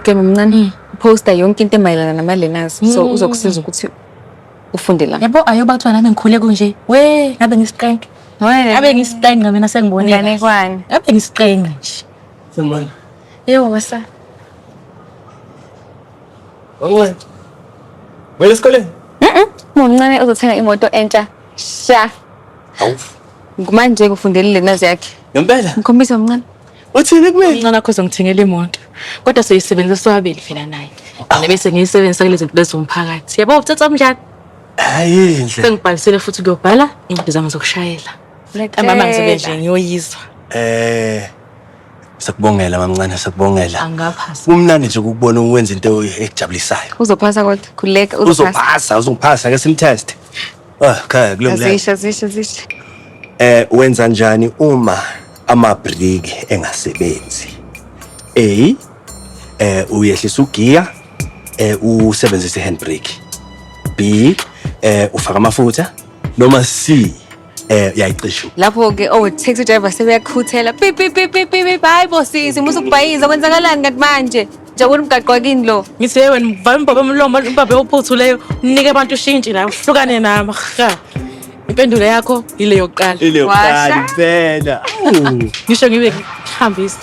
Instagram mncane posta yonke into emayelana nama-learners, so uzokusiza ukuthi ufunde la. Yabo, ayoba kuthiwa nami ngikhule kunje. We, ngabe ngisiqenqe. Ngabe ngisiqenqe mina sengibone. Nganekwane. Ngabe ngisiqenqe nje. Sanibona. Yebo masa. Wangincane. Wena esikoleni? Umncane uzothenga imoto entsha. Sha. Awu. Manje kufundela i-learners yakhe. Ngempela. Ngikhombisa mncane. Uthini kumina? Umncane wakho uzongithengela imoto. Kodwa soyisebenzisa sobabili phela naye. Mina bese ngiyisebenzisa kulezi zinto zomphakathi. Yabo, utsotsi omnjani? Hayi inhle. Sengibhalisile futhi kuyobhala incwadi zami zokushayela. Mama ngizobe nje ngiyoyizwa. Sakubongela mamncane, sakubongela. Angaphasa. Kumnandi nje ukubona uwenza into ekujabulisayo. Uzophasa kodwa. Khuleka uzophasa. Uzophasa, uzophasa ke simtest. Ah, khaya kulungile. Azisha, azisha, azisha. Wenza njani uma amabriki engasebenzi? A, uyehlisa ugiya, usebenzise handbrake. B, ufaka amafutha, noma C, uyayicisha. Lapho ke oh taxi driver sebeyakhuthela. Pi pi pi pi pi pi. Hayi bo sisi, musa ukubhayiza, kwenzakalani kanti manje? Njabula umgaqo wakini lo. Ngithi hey wena, vala umbaba umlomo, umbaba uphuthu leyo, unike abantu ushintshi la, uhlukane nami. Ha. Impendulo yakho ile yokuqala. Ile yokuqala impela. Ngisho ngibe ngihambisa.